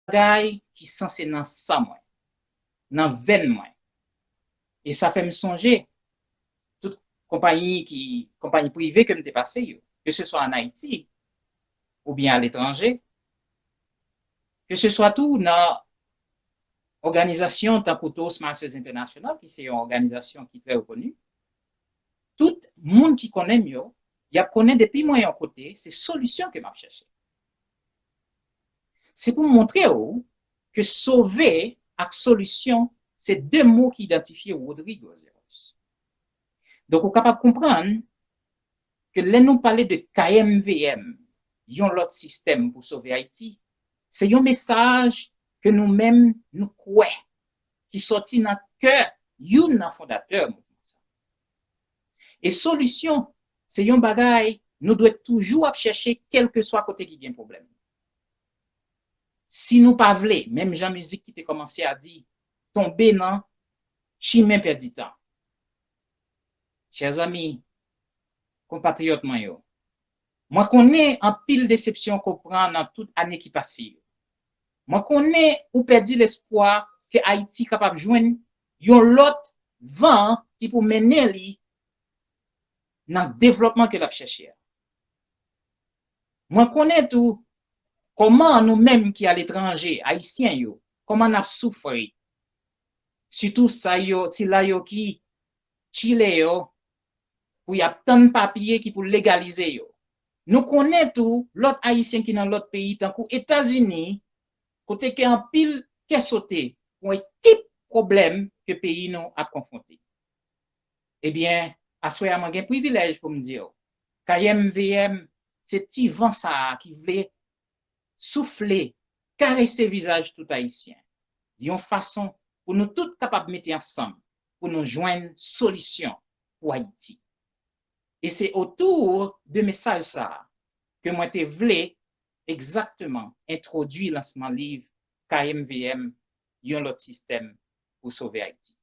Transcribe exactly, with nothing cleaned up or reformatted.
bagay ki sanse nan san mwen, nan venn mwen. E sa fè m sonje tout konpayi ki, konpayi prive ke m te pase yo, ke se swa an Ayiti oubyen aletranje, ke se swa tou nan òganizasyon tankou Toastmasters International, ki se yon òganizasyon ki trè rekoni, tout moun ki konnen m yo, y ap konnen depi mwen yon kote, se solisyon ke m ap chèche. Se pou m montre w ke sove ak solisyon se de mo ki idantifye Rodrigue Ozeros. Donk, ou kapab konprann ke lè nou pale de K M V M, yon lòt sistèm pou sove Ayiti, se yon mesaj ke nou menm nou kwè, ki sòti nan kè youn nan fondatè mouvman sa. E solisyon, se yon bagay nou dwe toujou ap chèche kèlkeswa kote ki gen pwoblèm. Si nou pa vle, menm jan mizik ki te kòmanse a di, tonbe nan chimen pèdi tan. Chè zanmi, konpatriyòt mwen yo, mwen konnen anpil desepsyon ke w pran nan tout ane ki pase yo. Mwen konnen ou pèdi lespwa ke Ayiti kapab jwenn yon lòt van ki pou mennen li nan devlòpman ke l ap chèche a. Mwen konnen tou kòman nou menm ki aletranje, Ayisyen yo, kòman n ap soufri. Sitou sa yo, sila yo ki Chile yo, pou y ap tann papye ki pou legalize yo. Nou konnen tou lòt Ayisyen ki nan lòt peyi, tankou Etazini, kote ke anpil kè sote pou ekip pwoblèm ke peyi nou ap konfwonte. Ebyen, aswè a mwen gen privilèj pou m di w, K M V M se ti van sa a ki vle soufle, karese vizaj tout Ayisyen, yon fason pou nou tout kapab mete ansanm pou nou jwenn solisyon pou Ayiti. E se otou de mesaj sa a ke mwen te vle egzakteman entwodui lansman liv K M V M, yon lòt sistèm pou sove Ayiti.